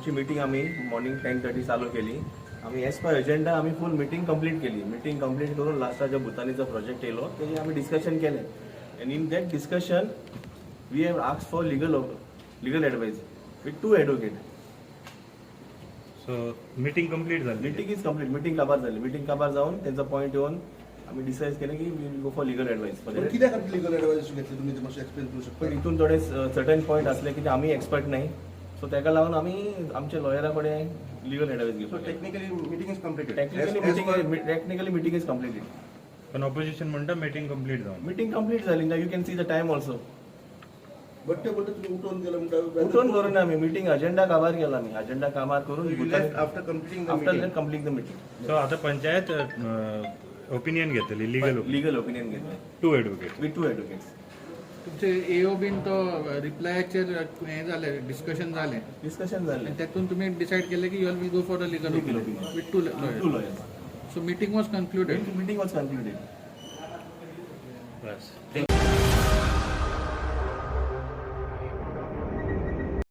आमची मिटींग आमी मॉर्निंग 10:30 चालू केली. आमी एज पर एजेंडा आमी फूल मिटींग कंप्लीट केली. मिटींग कंप्लीट करून लास्टाक जो भुतानीचो प्रोजेक्ट येयलो, तेजेर आमी डिस्कशन केलें and in that discussion we have asked for legal advice with two advocate. So meeting complete झाली? Meeting is complete. Meeting काबार झाली. मिटींग काबार जावन तेंचो पॉयंट येवन आमी डिसायड केलें की we will go for legal advice. पण कित्या खातीर लिगल एडवायस घेतली तुम्ही, ते मातशें एक्सप्लेन करू शकता? पण हितून थोडे सर्टन पॉयंट असले की ते आमी एक्सपर्ट नाही, सो तेका लागून आमी आमच्या लॉयरा कडेन लिगल एडवायस सो घेवपाक. Technically meeting is completed. Technically meeting is completed. पण ऑपोजिशन म्हणटा मिटींग कंप्लीट जावन. मिटींग कंप्लीट झाली ना. You can see the time also. But ते म्हणटा तुम्ही उठोवन गेला म्हणटा. उठून करून आमी मिटींग अजेंडा काबार केला. आमी अजेंडा काबार करून after completing the after meeting. Complete the meeting. So आता पंचायत ओपिनियन घेतली, लिगल? लिगल ओपिनियन घेतले. To advocate. With to advocates. तुमचे एओ बीन तो रिप्लायाचेर हें जालें, डिस्कशन जालें? डिस्कशन जालें. आनी तेतून तुमी डिसायड केलें की you will go for a legal legal opinion. With to to lawyers. So meeting was concluded. Meeting was concluded. Bus.